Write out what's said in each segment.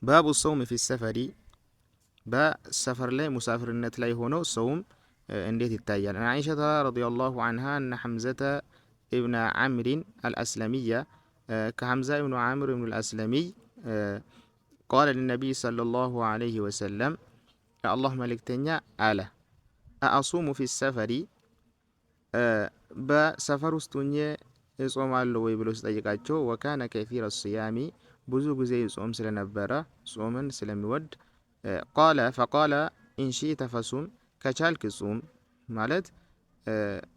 باب الصوم في السفر፣ በሰፈር ላይ ሙሳፊርነት ላይ ሆነው ሰውም እንዴት ይታያል? عن عائشة رضي الله عنها أن حمزة ابن عمرو الأسلمي፣ ከሐምዛ ኢብኑ ዓምር ኢብኑ አልአስለሚይ፣ قال للنبي صلى الله عليه وسلم፣ የአላህ መልእክተኛ አለ፣ أأصوم في السفر፣ በሰፈር ውስጥ ሁኜ እጾማለሁ ወይ ብሎ ሲጠይቃቸው፣ وكان كثير الصيام፣ ብዙ ጊዜ ይጾም ስለነበረ ጾምን ስለሚወድ፣ قال فقال إن شئت فصم፣ ከቻልክ ጹም ማለት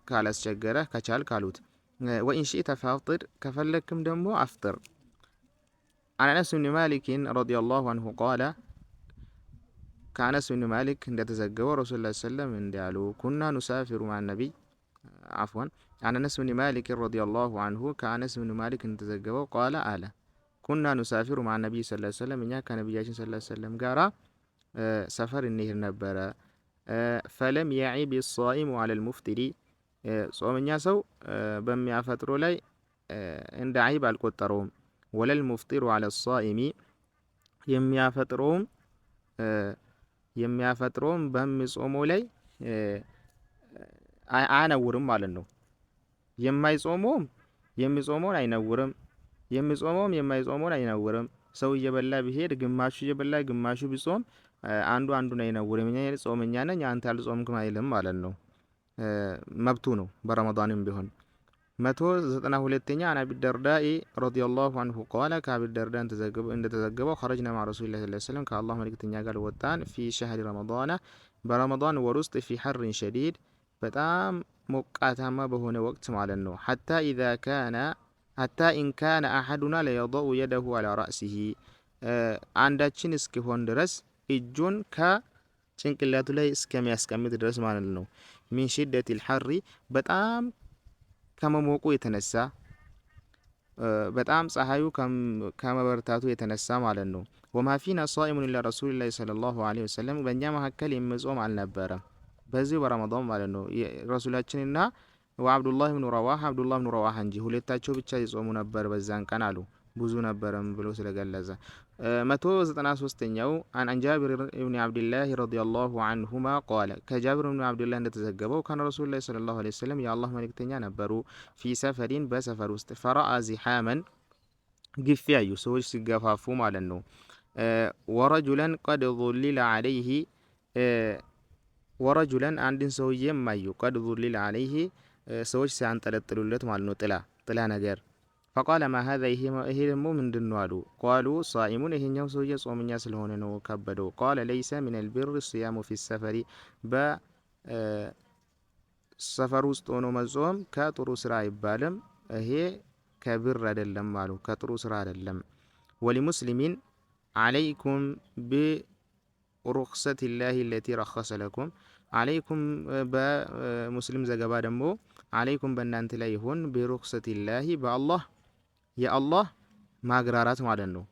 ካላስቸገረ ከቻልክ አሉት። وإن شئت فأفطر፣ ከፈለክም ደግሞ አፍጥር። عن أنس بن مالك رضي الله عنه قال፣ ከአነስ ብን ማሊክ እንደተዘገበው ረሱል ላ ሰለም እንዲያሉ፣ كنا نسافر مع النبي፣ عفوا، عن أنس بن مالك رضي الله عنه፣ ከአነስ ብን ማሊክ እንደተዘገበው قال አለ፣ كنا نسافر مع النبي صلى الله عليه وسلم፣ እኛ ከነቢያችን صلى الله عليه وسلم ጋራ ሰፈር እንሄድ ነበረ። فلم يعب الصائم على المفطر፣ ጾመኛ ሰው በሚያፈጥሩ ላይ እንደ አይብ አልቆጠረውም። ولا المفطر على الصائم፣ የሚያፈጥረውም በሚጾመው ላይ አያነውርም ማለት ነው። የማይጾመውም የሚጾመውን አይነውርም፣ የሚጾመውም የማይጾመውን አይነውርም። ሰው እየበላ ቢሄድ ግማሹ እየበላ ግማሹ ቢጾም አንዱ አንዱን አይነውርም። እኛ ጾመኛ ነኝ አንተ አልጾምክም አይልም ማለት ነው። መብቱ ነው በረመዳንም ቢሆን። 192ኛ፣ عن أبي الدرداء رضي الله عنه قال፣ ከአቢ ደርዳ እንደተዘገበው፣ خرجنا مع رسول الله صلى الله عليه وسلم፣ ከአላህ መልእክተኛ ጋር ወጣን፣ في شهر رمضان፣ በረመዳን ወር ውስጥ፣ في حر شديد፣ በጣም ሞቃታማ በሆነ ወቅት ማለት ነው። حتى إذا كان حتى إن كان أحدنا ليضع يده على رأسه፣ አንዳችን እስኪሆን ድረስ እጁን ከጭንቅላቱ ላይ እስከሚያስቀምጥ ድረስ ማለት ነው። من شدة الحر፣ በጣም ከመሞቁ የተነሳ፣ በጣም ፀሐዩ ከመበርታቱ የተነሳ ማለት ነው። وما فينا صائم إلا رسول الله صلى الله عليه وسلم፣ በእኛ መካከል የሚጾም አልነበረም በዚሁ በረመዳን ማለት ነው። ረሱላችንና وعبد الله بن رواحة፣ አብዱላህ ብኑ ረዋሃ እንጂ ሁለታቸው ብቻ ይጾሙ ነበር በዛን ቀን አሉ። ብዙ ነበረም ብሎ ስለገለጸ። 193ኛው፣ عن جابر بن عبد الله رضي الله عنهما قال፣ ከጃብር ብን ዓብድላህ እንደተዘገበው፣ كان رسول الله صلى الله عليه وسلم፣ የአላህ መልእክተኛ ነበሩ፣ في سفر፣ በሰፈር ውስጥ፣ فرأى زحاما፣ ግፊ ያዩ፣ ሰዎች ሲገፋፉ ማለት ነው። ورجلا قد ظلل عليه، ورجلا፣ አንድን ሰውዬም አዩ፣ قد ظلل عليه፣ ሰዎች ሲያንጠለጥሉለት ማለት ነው፣ ጥላ ጥላ ነገር። فقال ما هذا፣ ይሄ ደግሞ ምንድን ነው አሉ። قالوا صائم፣ ይሄኛው ሰውዬ ጾመኛ ስለሆነ ነው ከበደው። قال ليس من البر الصيام في السفر፣ በሰፈር ውስጥ ሆኖ መጾም ከጥሩ ስራ አይባልም፣ ይሄ ከብር አይደለም አሉ፣ ከጥሩ ስራ አይደለም። ولمسلم عليكم برخصة الله التي رخص لكم عليكم፣ በሙስሊም ዘገባ ደግሞ عليكم በእናንተ ላይ ይሁን፣ برخصة الله፣ በአላህ የአላህ ማግራራት ማለት ነው።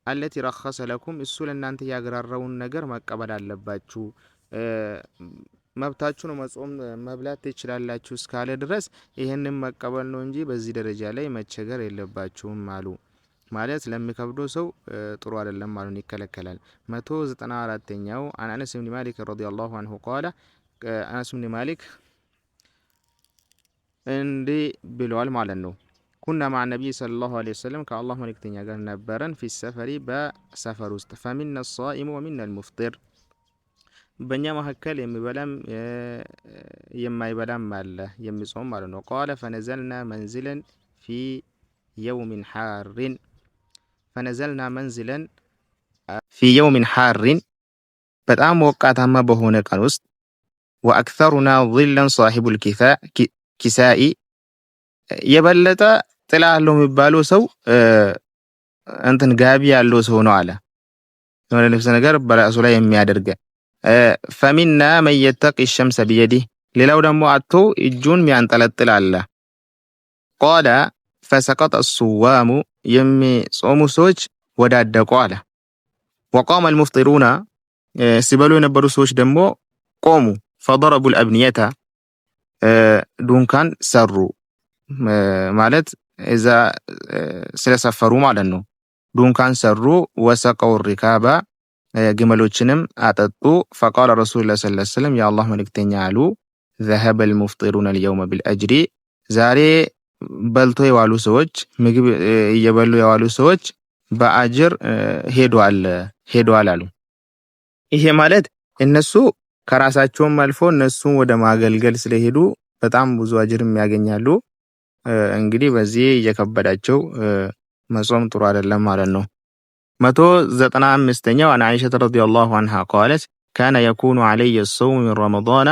التي رخص لكم፣ እሱ ለእናንተ ያግራራውን ነገር መቀበል አለባችሁ። መብታችሁ ነው፣ መጾም መብላት ትችላላችሁ እስካለ ድረስ ይህንን መቀበል ነው እንጂ በዚህ ደረጃ ላይ መቸገር የለባችሁም አሉ። ማለት ለሚከብደው ሰው ጥሩ አይደለም ማለት ይከለከላል። 194ኛው፣ عن أنس بن مالك رضي الله عنه قال፣ አነስ ብን ማሊክ እንዲህ ብለዋል ማለት ነው። كنا مع النبي صلى الله عليه وسلم፣ ከአላህ መልእክተኛ ጋር ነበረን፣ في السفر፣ በሰፈር ውስጥ፣ فمنا الصائم ومنا المفطر፣ በእኛ መካከል የሚበላም የማይበላም አለ፣ የሚጾም ማለት ነው። قال فنزلنا منزلا في يوم حار، فنزلنا منزلا في يوم حار፣ በጣም ሞቃታማ በሆነ ቀን ውስጥ፣ وأكثرنا ظلا صاحب الكساء፣ የበለጠ ጥላ አለው የሚባለው ሰው እንትን ጋቢ ያለው ሰው ነው አለ። የሆነ ልብስ ነገር በራሱ ላይ የሚያደርግ። فمنا من يتقي الشمس بيده፣ ሌላው ደግሞ አጥቶ እጁን የሚያንጠለጥል አለ። قال فسقط الصوام፣ የሚጾሙ ሰዎች ወዳደቁ አለ። وقام المفطرون፣ ሲበሉ የነበሩ ሰዎች ደግሞ ቆሙ። فضربوا الأبنية፣ ዱንካን ሰሩ ማለት እዛ ስለሰፈሩ ማለት ነው። ድንኳን ሰሩ። وسقوا الركاب ግመሎችንም አጠጡ። فقال رسول الله صلى الله عليه وسلم የአላህ መልእክተኛ አሉ ذهب المفطرون اليوم بالأجر ዛሬ በልቶ የዋሉ ሰዎች ምግብ እየበሉ የዋሉ ሰዎች በአጅር ሄዷል ሄዷል አሉ። ይሄ ማለት እነሱ ከራሳቸውም አልፎ እነሱን ወደ ማገልገል ስለሄዱ በጣም ብዙ አጅርም ያገኛሉ። እንግዲህ በዚህ እየከበዳቸው መጾም ጥሩ አይደለም ማለት ነው። 195ኛው عن عائشة رضي الله عنها قالت كان يكون علي الصوم من رمضان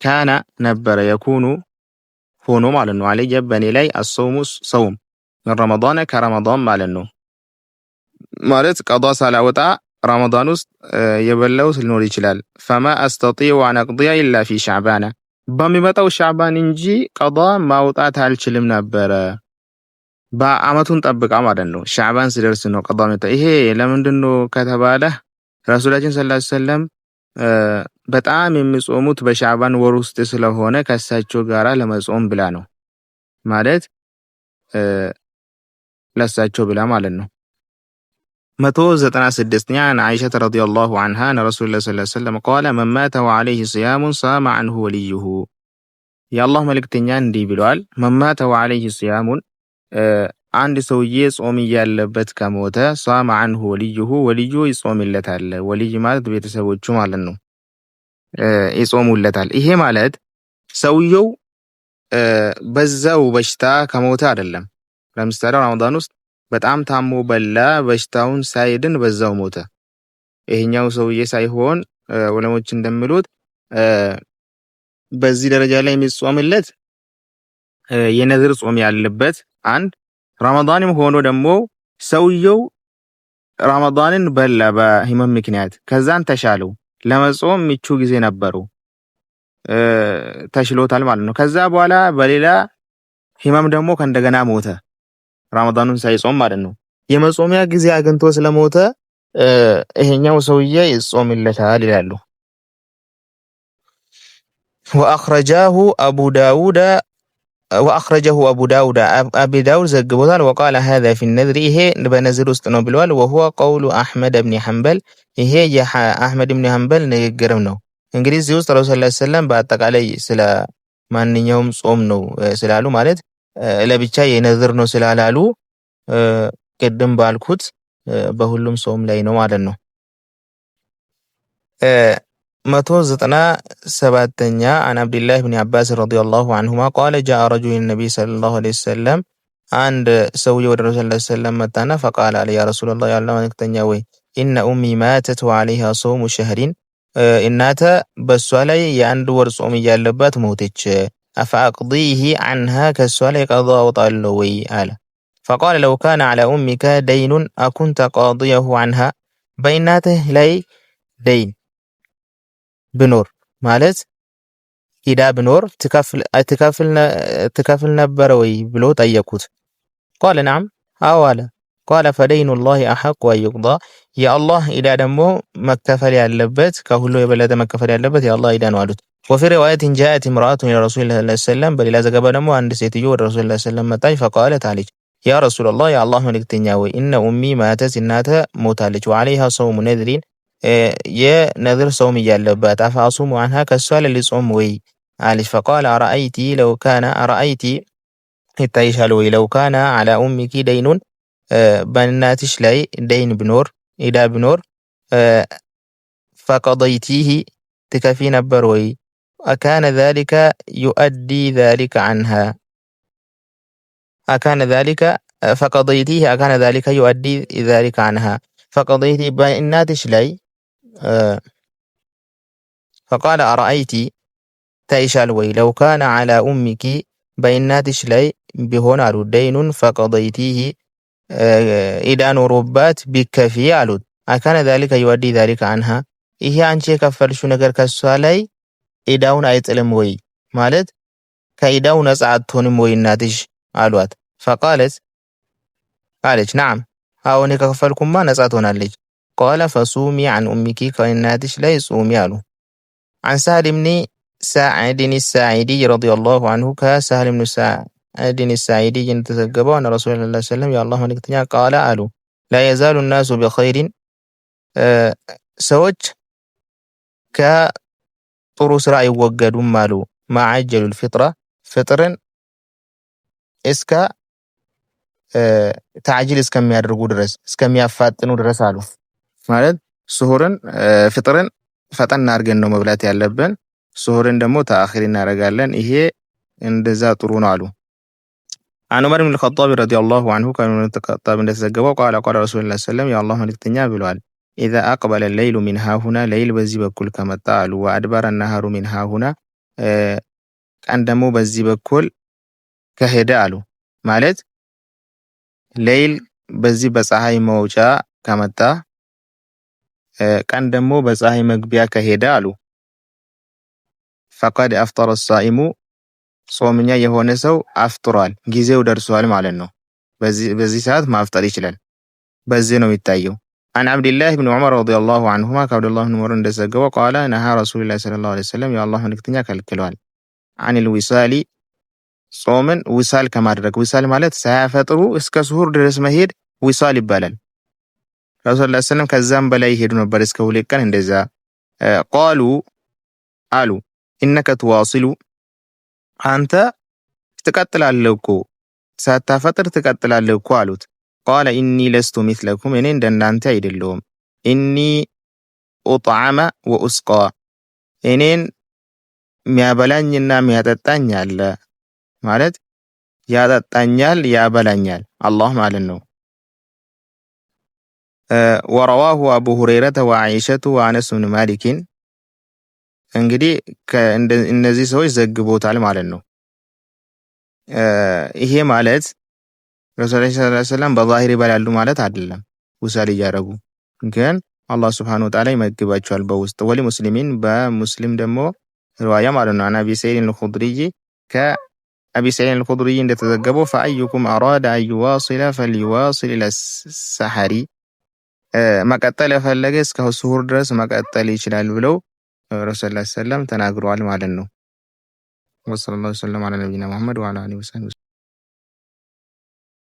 كان ነበረ يكون ሆኖ ማለት ነው። علي በእኔ ላይ الصوم ሰውም من رمضان ከረመዳን ማለት ነው። ማለት ቀዷ ሳላወጣ ረመዳን ውስጥ የበላሁት ሊኖር ይችላል። فما أستطيع أن أقضي إلا في شعبان በሚመጣው ሻዕባን እንጂ ቀዷ ማውጣት አልችልም ነበረ። በአመቱን ጠብቃ ማለት ነው። ሻዕባን ሲደርስ ነው ቀዷ መጣ። ይሄ ለምንድን ነው ከተባለ ረሱላችን صلى الله عليه وسلم በጣም የሚጾሙት በሻዕባን ወር ውስጥ ስለሆነ ከእሳቸው ጋራ ለመጾም ብላ ነው ማለት ለእሳቸው ብላ ማለት ነው። 196ኛ عن عائشة رضي الله عنها أن رسول الله صلى الله عليه وسلم قال من مات وعليه صيام صام عنه وليه። የአላህ መልእክተኛ እንዲህ ብለዋል። من مات وعليه صيام አንድ ሰውዬ ጾም እያለበት ከሞተ صام عنه وليه ወልዩ ይጾምለታል። ወልይ ማለት ቤተሰቦቹ ማለት ነው፣ ይጾሙለታል። ይሄ ማለት ሰውየው በዛው በሽታ ከሞተ አይደለም። ለምሳሌ ረመዳን ውስጥ በጣም ታሞ በላ፣ በሽታውን ሳይድን በዛው ሞተ። ይሄኛው ሰውዬ ሳይሆን ዑለሞች እንደሚሉት በዚህ ደረጃ ላይ የሚጾምለት የነዝር ጾም ያለበት አንድ ረመዳንም ሆኖ ደግሞ ሰውየው ረመዳንን በላ በህመም ምክንያት ከዛን ተሻለው ለመጾም ምቹ ጊዜ ነበሩ ተሽሎታል ማለት ነው። ከዛ በኋላ በሌላ ህመም ደግሞ ከእንደገና ሞተ ረመዳኑን ሳይጾም ማለት ነው። የመጾሚያ ጊዜ አግኝቶ ስለሞተ ይሄኛው ሰውዬ ይጾምለታል ይላሉ። وأخرجاه أبو داود وأخرجه أبو داود አቢ ዳውድ ዘግቦታል። وقال هذا في النذر ይሄ በነዝር ውስጥ ነው ብለዋል። وهو قول أحمد بن حنبل ይሄ የአሕመድ ብን ሐንበል ንግግርም ነው። እንግዲህ እዚህ ውስጥ ረሱል صلى الله عليه وسلم በአጠቃላይ ስለ ማንኛውም ጾም ነው ስላሉ ማለት ለብቻ የነዝር ነው ስላላሉ ቅድም ባልኩት በሁሉም ጾም ላይ ነው ማለት ነው። 197ኛ عن عبد الله بن عباس رضي الله عنهما قال جاء رجل النبي صلى الله عليه وسلم አንድ ሰውዬ ወደ ረሱል صلى الله عليه وسلم መጣና فقال አለ يا رسول الله የአላህ መልእክተኛ ወይ إن أمي ماتت وعليها صوم شهر እናተ በሷ ላይ የአንድ ወር ጾም እያለባት ሞተች። أفأقضيه عنها ከሷ ላይ ቀዷ አወጣለሁ ወይ አለ። فقال لو كان على أمك دين أكنت قاضيه عنها በእናትህ ላይ دين ብኖር ማለት ኢዳ ብኖር ትከፍል ነበረ ወይ ብሎ ጠየቁት። قال نعم አዎ አለ። قال فدين الله أحق أن يقضى የአላህ ኢዳ ደግሞ መከፈል ያለበት ከሁሉ የበለጠ መከፈል ያለበት የአላህ ኢዳ ነው አሉት። وفي رواية جاءت امرأة إلى رسول الله صلى الله عليه وسلم በሌላ ዘገባ ደግሞ አንድ ሴትዮ ወደ ረሱል صلى الله عليه وسلم መጣች። فقالت አለች يا رسول الله የአላህ መልእክተኛ ወይ إن أمي ماتت እናተ ሞታለች፣ وعليها صوم نذر የነዝር ሰውም እያለባት أفأصوم عنها ከሷ ልጾም ወይ አለች። فقال أرأيت لو كان أرأيت ይታይሻል ወይ لو كان على أمك دين በእናትሽ ላይ دين ብኖር ኢዳ ብኖር فقضيتيه ትከፊ ነበር ወይ? أكان ذلك يؤدي ذلك عنها أكان ذلك فقضيتيه أكان ذلك يؤدي ذلك عنها فقضيتيه በእናትሽ ላይ فقال أرأيت ታይሻል ወይ لو كان على أمك በእናትሽ ላይ ቢሆን አሉ دين فقضيتيه ኢዳ ኖሮባት ቢከፊ አሉት። أكان ذلك يؤدي ذلك عنها ይሄ አንቺ የከፈልሽው ነገር ከሷ ላይ ኢዳውን አይጥልም ወይ ማለት ከኢዳው ነጻ አትሆንም ወይ እናትሽ አሏት። فقالت አለች نعم አሁን የከፈልኩማ ነጻ ትሆናለች። قال فصومي عن أمك ከእናትሽ ላይ ጹሚ አሉ። عن سهل بن سعد الساعدي رضي الله عنه ከሳህል ብን ሳዕድን ሳዒዲ እንደተዘገበው أن رسول الله صلى الله عليه وسلم የአላህ መልእክተኛ قال አሉ لا يزال الناس بخير ሰዎች ከጥሩ ስራ አይወገዱም አሉ። ما عجلوا الفطر ፍጥርን እስከ تعجيل እስከሚያደርጉ ድረስ፣ እስከሚያፋጥኑ ድረስ አሉ። ማለት ስሁርን ፍጥርን ፈጠን አድርገን ነው መብላት ያለብን። ስሁርን ደግሞ تأخير እናደርጋለን። ይሄ እንደዛ ጥሩ ነው አሉ። عن عمر بن الخطاب رضي الله عنه ከዑመር ብን ኸጣብ እንደተዘገበው قال قال رسول الله سلم የአላህ መልእክተኛ ብለዋል። إذا أقبل الليل من هاهنا ليل በዚህ በኩል ከመጣ አሉ። وأدبر النهار من هاهنا ቀን ደግሞ በዚህ በኩል ከሄደ አሉ። ማለት ليل በዚህ በፀሐይ መውጫ ከመጣ፣ ቀን ደግሞ በፀሐይ መግቢያ ከሄደ አሉ። فقد أفطر الصائم ጾመኛ የሆነ ሰው አፍጥሯል፣ ጊዜው ደርሷል ማለት ነው። በዚህ ሰዓት ማፍጠር ይችላል። በዚህ ነው የሚታየው። عن عبد الله بن عمر رضي الله عنهما ከዓብዱላህ ብን ዑመር እንደዘገበው قال نهى رسول الله صلى الله عليه وسلم የአላህ መልእክተኛ ከልክለዋል። عن الوصال ጾምን وصال ከማድረግ። وصال ማለት ሳያፈጥሩ እስከ ስሁር ድረስ መሄድ وصال ይባላል። ረሱል ላ ሰለም ከዛም በላይ ይሄዱ ነበር፣ እስከ 2 ቀን እንደዛ። قالوا አሉ إنك تواصل አንተ ትቀጥላለህ እኮ፣ ሳታፈጥር ትቀጥላለህ እኮ አሉት። قال إني لست مثلكم እኔ እንደናንተ አይደለሁም። إني أطعم وأسقى እኔን የሚያበላኝና የሚያጠጣኝ አለ፣ ማለት ያጠጣኛል ያበላኛል አላህ ማለት ነው። ورواه أبو هريرة وعائشة وأنس بن مالك። እንግዲህ እነዚህ ሰዎች ዘግቦታል ማለት ነው። ይሄ ማለት ረሱል صلى الله عليه وسلم በ ظاهر ይበላሉ ማለት አይደለም። وصال እያደረጉ ግን አላህ سبحانه وتعالى ይመግባቸዋል በውስጥ። ولمسلم በሙስሊም ደግሞ رواية ማለት ነው። عن أبي سعيد الخدري ከአቢ ሰዒድ አልኹድሪይ እንደተዘገበው فأيكم أراد أن يواصل فليواصل إلى السحر መቀጠል የፈለገ እስከ ስሁር ድረስ መቀጠል ይችላል ብለው ረሱል ሰለላሁ ዐለይሂ ወሰለም ተናግረዋል ማለት ነው። وصلى الله وسلم على نبينا محمد وعلى آله وصحبه።